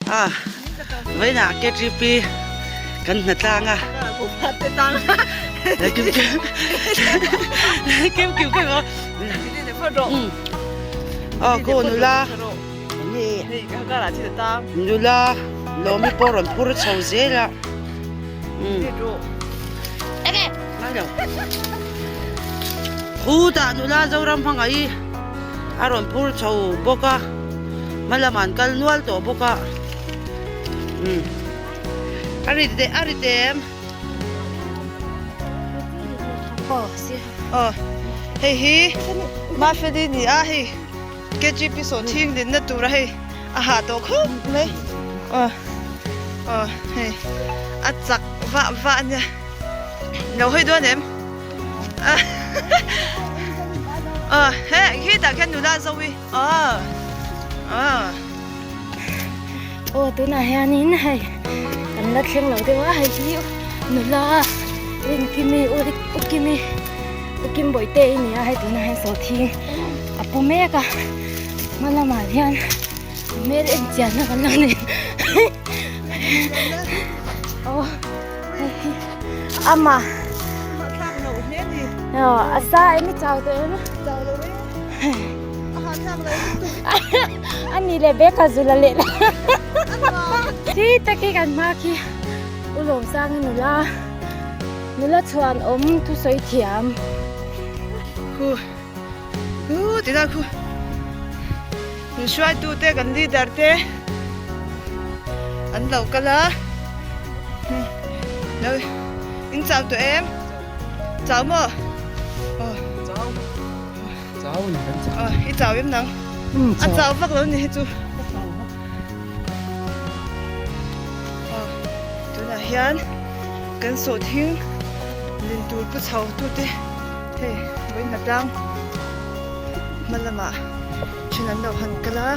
A vawiinah KTP kan hna tlang a. Kim kim kim aw. Aw khu nula nula lawmi pawh rawn phur chho zel a. Khutah nula Zoram hmangaih hi a rawn phur chho bawk a, hma lamah an kal nual tawh bawk a, umm a ri teh a ri tem. Aw hei hi Mafeli ni a hei KGP sawhthing dinna tura hei a hah tawh khawp mai aw aw hei a chak vah vah a nia lo hawi dawn em aw he khitah khian nula zo hi aw aw. Aw tunah hianin hei kan la thleng lo deuh a hei hi nula Rinkimi Ukimi Ukimbawihtei a ni a hei tunah hian sawhthing a pu mek a hma lamah hian hmel en chian na kan lo nei aw hei hi amah aw a sa em i chau tawh em a ni leh bag a zul a leh la khi taki kan hma khi ulawm sang a nula nula chhuan awm thusawi thiam. Hu ti lai khu min hruaitu te kan leader te an lo kal a lo in chau tawh em chau maw aw chau chau ni kan chau aw i chau em nang a chau vak lo ni hi chu aw tunah hian kan sawhthing lin tur pu chho tute. Hei vawiin tlang hma lamah then an lo han kal a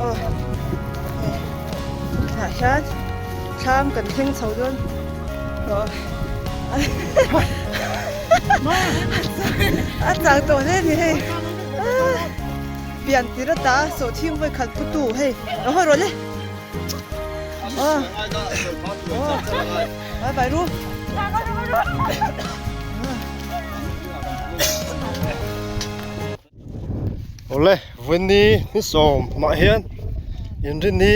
aw hei tah hian thlam kan thleng chho dawn aw a chak tawh hle a ni hei pian tir ata sawhthing vawi khat pu tu hei lo hawi rawh le aw aw. Bye bye ru. Awle vawiinni ni sawm mah hian inrinni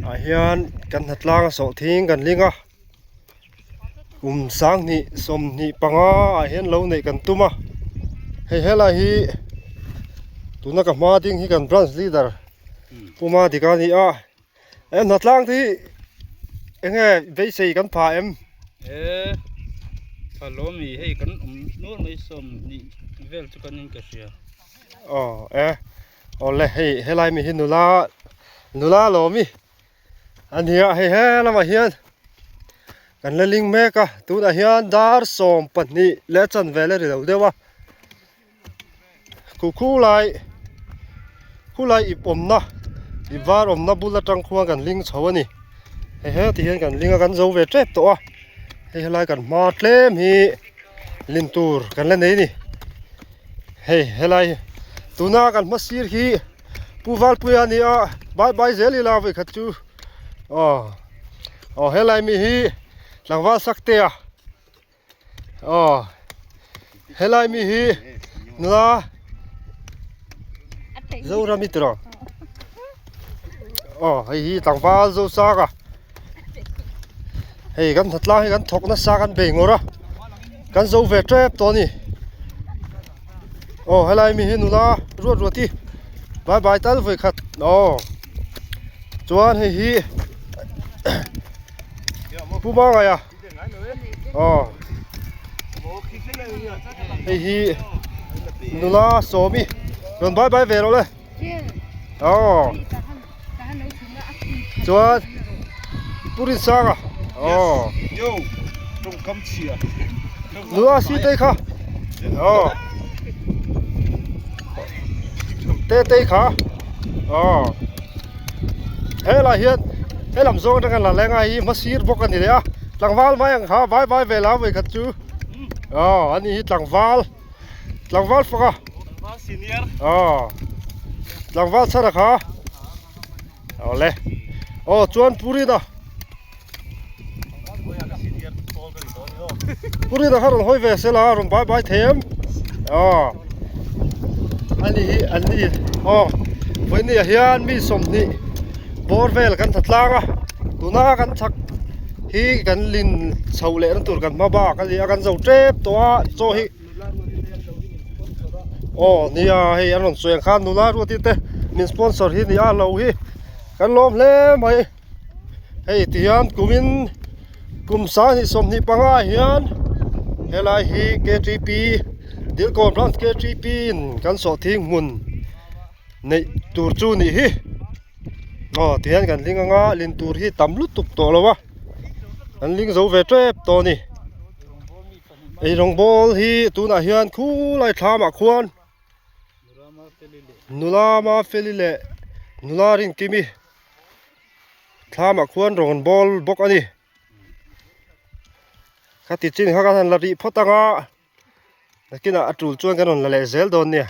ah hian kan hnatlang a sawh thing kan ling a kum sanghnih sawmhnih panga ah hian lo neih kan tum a hei helai hi tuna ka hma ding hi kan branch leader Puma Dika a ni a. He hnatlang te hi enge beisei kan pha em? E pha lo mi hei kan awm nual mai sawm hnih vel chu kan in ka hria. Aw e awle hei helai mi hi nula nula lo mi a nia hei he lamah hian kan la ling mek a tunah hian dar 12 leh chanve la ri lo deuh a. Khu khulai khulai ip awmna ip var awmna bul atang khuan kan ling chho a ni hei heti hian kan ling a kan zo ve tep tawh a hei helai kan hma tlem hi lin tur kan la nei a ni hei helai tuna kan hma sir hi Pu Valpuia a ni a bye bye zel ila vawikhat chu aw aw helai mi hi tlangval Saktea. Aw helai mi hi nula Zorami tiraw aw hei hi tlangval Zosanga hei kan hnatlang hi kan thawk nasa kan bei ngawr a kan zo ve tep tawh a ni aw helai mi hi nula ruat ruat hi bye bye tal vawi khat aw chuan hei hi Pu Mangaia. Aw hei hi nula sawmi rawn bye bye ve rawh le aw chuan Pu Rinsanga aw nula Sitei kha aw Tetei kha aw helai hian helam zawng atanga la leng a hi hmasir bawk a ni leh a tlangval mai ang kha vai vai vel a vawikhat chu aw ani hi tlangval tlangval fak a aw tlangval chhara kha. Awle. Aw chuan Purina. Purina kha rawn hawi ve se la rawn bai bai thei em? Aw. Ani hi an ni aw vawinia hian mi sawmhnih bawr vel kan tha tlang a tuna kan chhak hi kan lin chhoh lehna tur kan hma bak a ni a kan zo tep tawh a chaw hi Aw nia hei an rawn sawi ang khan nula ruati te min sponsor hi nia lo hi kan lawm hle mai hei tihian kumin kum sanghnih 25 ah hian helai hi K_T_P Dilkawn branch K_T_P in kan sawhthing hmun neih tur chu nih hi aw tihian kan hling anga lin tur hi tam lutuk tawh lo a an hling zo ve tep tawh a ni. Eirawngbawl hi tunah hian khulai thlamah khuan nula Mafeli leh nula Rinkimi thlamah khuan rawn bawl bawk a ni. Khati chin kha kan han la rih phawt ang a, nakinah a tul chuan kan rawn la leh zel dawn nia.